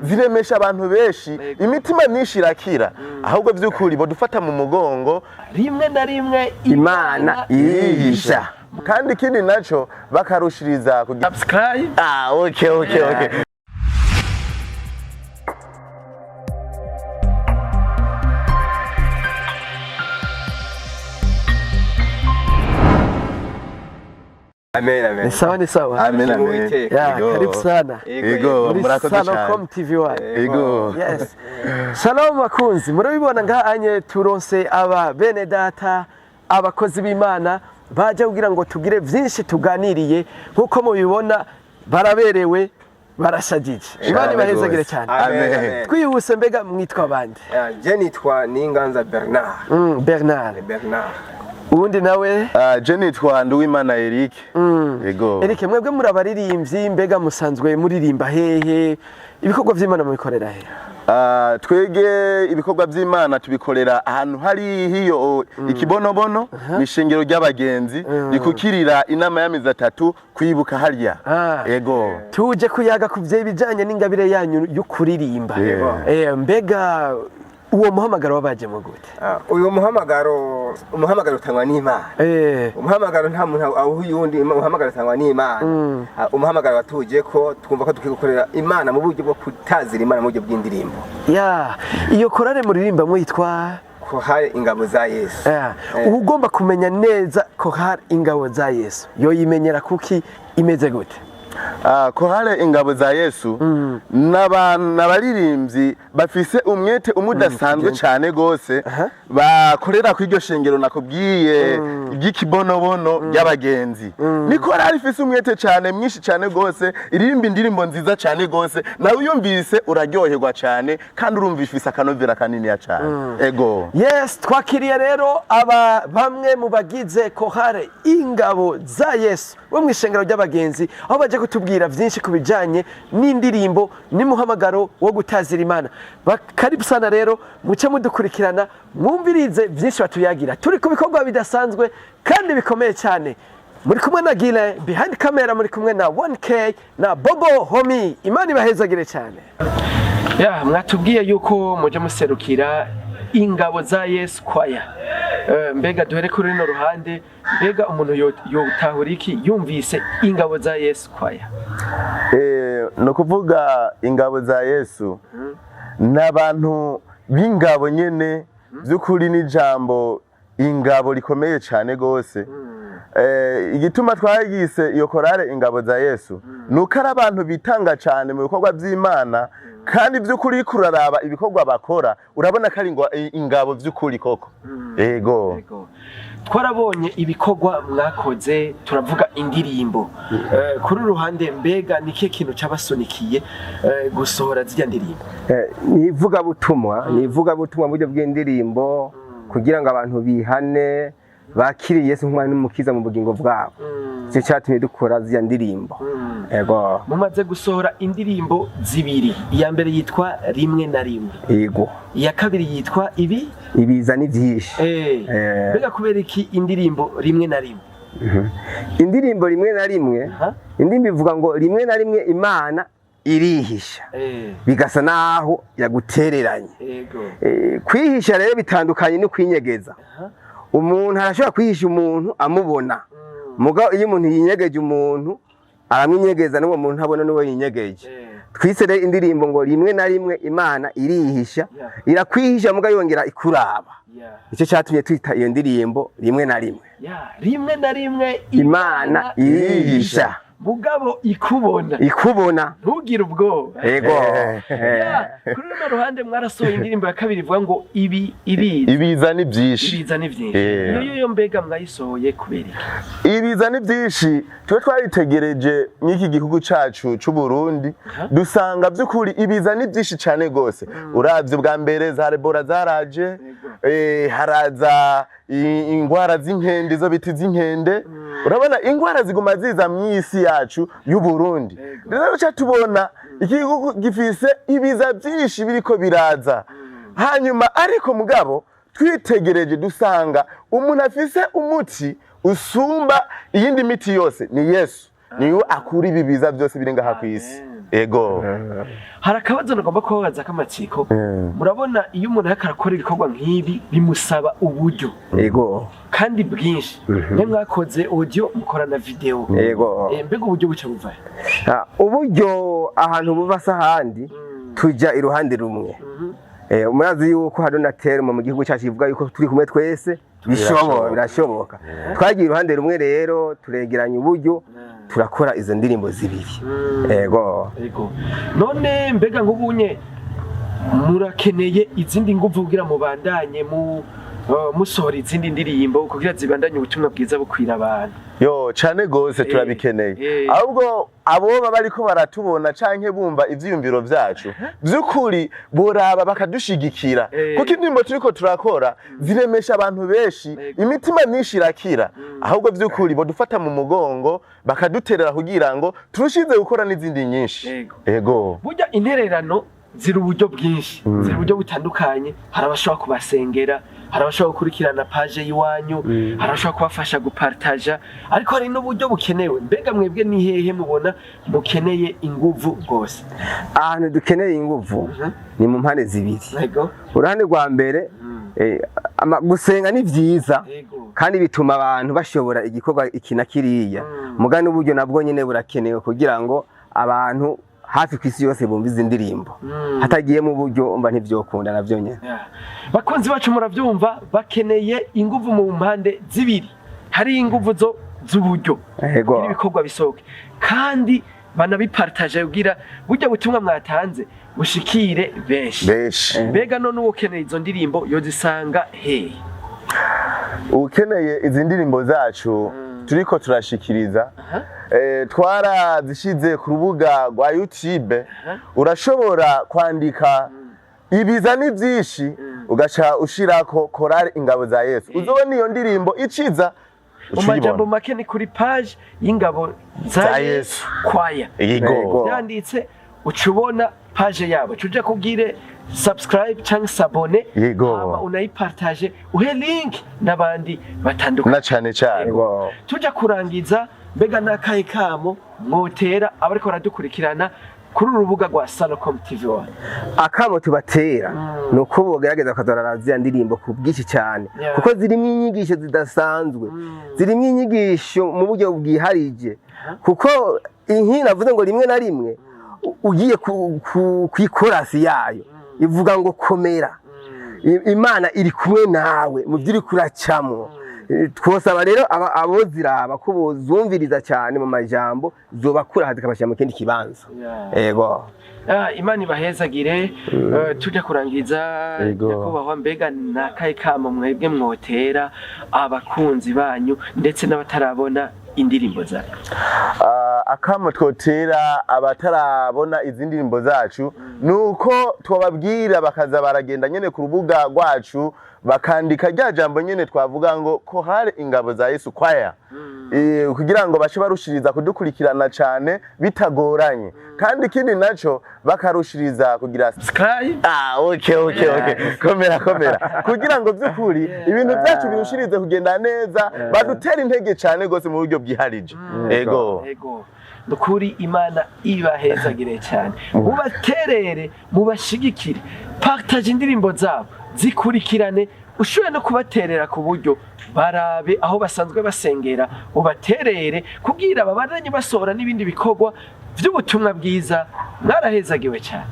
Ziremesha abantu benshi, imitima myinshi irakira. Ahubwo by'ukuri bodufata mu mugongo. Rimwe na rimwe Imana irihisha. Kandi ikindi naco bakarushiriza kugira subscribe. Ah, okay. Amen, amen. Ni sawa, ni sawa. Amen, amen. Uwiteka. Ya, Ego. karibu sana. Ego, muri murakoze cyane. Salocom TV 1. Ego. Yes. Shalom bakunzi, murabibona ngaha anye turonse aba bene data, abakozi b'Imana baje kugira ngo tugire vyinshi tuganiriye. Nkuko mubibona baraberewe, barashajije. Imana ibahezagire cyane. Amen, amen. Twihuse, mbega mwitwa bande? Je nitwa Ninganza Bernard. Bernard. Bernard. Uwundi nawe? Ah, je nitwa Nduwimana Eric. Ego. Eric, mwebwe muri abaririmbyi, mbega musanzwe muririmba hehe? Ibikorwa vy'Imana mubikorera hehe? Ah, twege ibikorwa by'Imana tubikorera ahantu hari hiyo ikibonobono, ni ishengero ry'abagenzi rikukirira inama y'amezi 3 kwibuka harya. Ah. Ego. Tuje kuyaga ku bijanye n'ingabire yanyu yo kuririmba. Yeah. Mbega uwo muhamagaro wabaje mu gute? Uyu muhamagaro, umuhamagaro utangwa n'Imana. Umuhamagaro nta muntu awuha uyundi, umuhamagaro utangwa n'Imana. Umuhamagaro watuje ko twumva ko dukwiye gukorera Imana mu buryo bwo kutazira Imana mu buryo bw'indirimbo. Ya, iyo korale muririmbamwo yitwa? Ko hari Ingabo za Yesu. Uba ugomba kumenya neza ko hari Ingabo za Yesu, yoyimenyera kuki? Imeze gute? Ah, korale Ingabo za Yesu n'abaririmbyi bafise umwete umudasanzwe cyane gose, bakorera ku iryo shengero nakubwiye ry'ikibonobono ry'abagenzi. Ni korale ifise umwete cyane mwinshi cyane gose, iririmba indirimbo nziza cyane gose, nawe uyumvise uraryoherwa cyane, kandi urumva ifise akanovera kaniniya cyane. Ego. Yes, twakiriye rero aba bamwe mu bagize kohare Ingabo za Yesu bo mu ishengero ry'abagenzi, aho baje kutubwira byinshi ku bijanye n'indirimbo n'umuhamagaro wo gutazira Imana. Karibu sana rero, muce mudukurikirana mwumvirize byinshi batuyagira. Turi ku bikorwa bidasanzwe kandi bikomeye cyane. Muri kumwe na Gile behind camera, muri kumwe na 1K na Bobo Homi. Imana ibahezagire cyane. Ya, mwatubwiye yuko muje muserukira Ingabo za Yesu kwaya. Mbega duhere kuri runo ruhande, mbega umuntu yotahura iki yumvise Ingabo za Yesu kwaya? Ni ukuvuga Ingabo za Yesu ni abantu b'ingabo nyene. By'ukuri n'ijambo ingabo rikomeye cyane gose. Igituma twagise iyo korale Ingabo za Yesu ni uko ari abantu bitanga cyane mu bikorwa by'Imana, kandi by'ukuri uriko uraraba ibikorwa bakora urabona ko ari ingabo by'ukuri koko. Ego. Yego. Twarabonye ibikorwa mwakoze, turavuga indirimbo. Kuri uru ruhande, mbega ni ikihe kintu cabasunikiye gusohora zirya ndirimbo? Ni ivugabutumwa, ni ivugabutumwa mu buryo bw'indirimbo kugira ngo abantu bihane, bakire Yesu nk'umwami n'umukiza mu bugingo bwabo. Icyo cyatumye dukora ziriya ndirimbo. Ego. Mumaze gusohora indirimbo zibiri, iya mbere yitwa Rimwe na Rimwe, Ego. iya kabiri yitwa Ibi Ibiza ni byinshi. Mbega kubera iki indirimbo Rimwe na Rimwe? Indirimbo Rimwe na Rimwe, Aha. indirimbo ivuga ngo rimwe na rimwe Imana irihisha, bigasa naho yagutereranye. Kwihisha rero bitandukanye no kwinyegeza. Umuntu arashobora kwihisha umuntu amubona, mugabo iyo umuntu yinyegeje, umuntu aramwinyegeza n'uwo muntu ntabona n'uwo yinyegeje. Twise rero indirimbo ngo Rimwe na Rimwe Imana irihisha. Irakwihisha mugabo yongera ikuraba. Icyo cyatumye twita iyo ndirimbo Rimwe na Rimwe. Yeah. Rimwe na rimwe Imana irihisha, mugabo ikubona. Ikubona. Ntugire ubwoba. Ego. Yeah. Kuri runo ruhande mwarasohoye indirimbo ya kabiri ivuga ngo ibi ibiza. Ibiza ni byinshi. Ibiza ni byinshi. Iyo yo mbega mwayisohoye kubera iki? Ibiza ni byinshi, twe twaritegereje mw'iki gihugu cacu c'u Burundi, dusanga by'ukuri ibiza ni byinshi cyane gose. Uravye ubwa mbere za Ebola zaraje, haraza ingwara z'inkende, izo biti z'inkende. Urabona ingwara ziguma ziza mw'isi yacu y'u Burundi. Rero ca tubona iki gihugu gifise ibiza byinshi biriko biraza. Hanyuma ariko mugabo twitegereje dusanga umuntu afise umuti usumba iyindi miti yose ni Yesu, niwe akura ibi biza byose biri ngaha ku isi. Ego. Hari akabazo nagomba kubabaza k'amatsiko. Murabona, iyo umuntu ariko arakora ibikorwa nk'ibi bimusaba uburyo kandi bwinshi. Mwe mwakoze audio, mukora na video. Mbega uburyo buca buvahe? Ah, uburyo ahantu buva se ahandi, tujya iruhande rumwe. Murazi yuko hari na terme mu gihugu cyacu ivuga yuko turi kumwe twese bishoboka, birashoboka. Twagiye iruhande rumwe rero, turegeranya uburyo, turakora izo ndirimbo zibiri. Yego. Yego. None mbega nk'ubunye murakeneye izindi nguvu kugira mubandanye mu musohora izindi ndirimbo kugira zibandanye ubutumwa bwiza bukwira abantu? Yo, cane gose, turabikeneye. Ahubwo aboba bariko baratubona canke bumva ivyiyumviro vyacu, vy'ukuri boraba bakadushigikira, kuko indirimbo turiko turakora ziremesha abantu benshi, imitima myinshi irakira. Ahubwo vy'ukuri bodufata mu mugongo, bakaduterera kugira ngo turushize gukora n'izindi nyinshi. Ego. Burya intererano ziri uburyo bwinshi, ziri uburyo butandukanye. Hari abashobora kubasengera, hari abashobora gukurikirana page y'iwanyu, hari abashobora kubafasha gupartaja, ariko hari n'uburyo bukenewe. Mbega mwebwe ni hehe mubona mukeneye inguvu rwose? Ahantu dukeneye inguvu ni mu mpande zibiri. Uruhande rwa mbere, gusenga ni vyiza kandi bituma abantu bashobora igikorwa iki na kiriya. Muga n'uburyo nabwo nyene burakenewe kugira ngo abantu hafi ku isi yose bumve izi ndirimbo. Hatagiye mu buryo, mba ntivyokunda navyo nyene. Yeah. Bakunzi bacu, muravyumva, bakeneye inguvu mu mpande zibiri. Hari inguvu zo z'uburyo kugira ibikorwa bisohoke, kandi banabipartaje kugira burya butumwa mwatanze bushikire benshi. Benshi. Mbega none uwo ukeneye izo ndirimbo yozisanga hehe? Ukeneye izi ndirimbo zacu turiko turashikiriza, twarazishize ku rubuga rwa YouTube. Urashobora kwandika "Ibiza ni byinshi", ugaca ushirako "Korali Ingabo za Yesu", uzobona iyo ndirimbo iciza. Mu majambo make, ni kuri page y'Ingabo za Za Yesu Yesu. Kwaya. Yego. Yego. Yanditse uca ubona page yabo, uca uja kubwire subscribe cyangwa s'abonner. Hama unayipartage, uhe link n'abandi batandukanye. Na cane cane. Tuja kurangiza, mbega n'akahe kamo mwotera abariko baradukurikirana kuri uru rubuga rwa Salocom TV 1? Akamo tubatera ni uko bogerageza bakazorara ziriya ndirimbo ku bwinshi cyane, kuko zirimo inyigisho zidasanzwe, zirimo inyigisho mu buryo bwiharije, kuko inkino avuze ngo rimwe na rimwe ugiye ku ikorasi yayo ivuga ngo "Komera, Imana iri kumwe nawe mu byo uri kuracamo." Twosaba rero aboziraba ko bozumviriza cyane mu majambo, zobakura zikabashyira mu kindi kibanza. Yego. Ah, Imana ibahezagire. Tujya kurangiza, nyakubahwa, mbega nakahe kamo mwebwe mwotera abakunzi banyu ndetse n'abatarabona indirimbo zanyu? Ah, akamo twotera abatarabona izi ndirimbo zacu ni uko twababwira bakaza baragenda nyene ku rubuga rwacu, bakandika rya jambo nyene twavuga ngo "Korali Ingabo za Yesu Kwaya", kugira ngo bace barushiriza kudukurikirana cane bitagoranye. Kandi ikindi naco, bakarushiriza kugira Subscribe. Ah, okay. Komera, komera. Kugira ngo by'ukuri ibintu byacu birushirize kugenda neza, badutera intege cyane gose mu buryo bwiharije. Ego. Ego, nukuri Imana ibahezagire cyane. Mubaterere, mubashigikire, partage indirimbo zabo, zikurikirane. Ushoboye no kubaterera ku buryo, barabe aho basanzwe basengera, ubaterere kugira babandanye basohora n'ibindi bikorwa by'ubutumwa bwiza. Mwarahezagiwe cyane.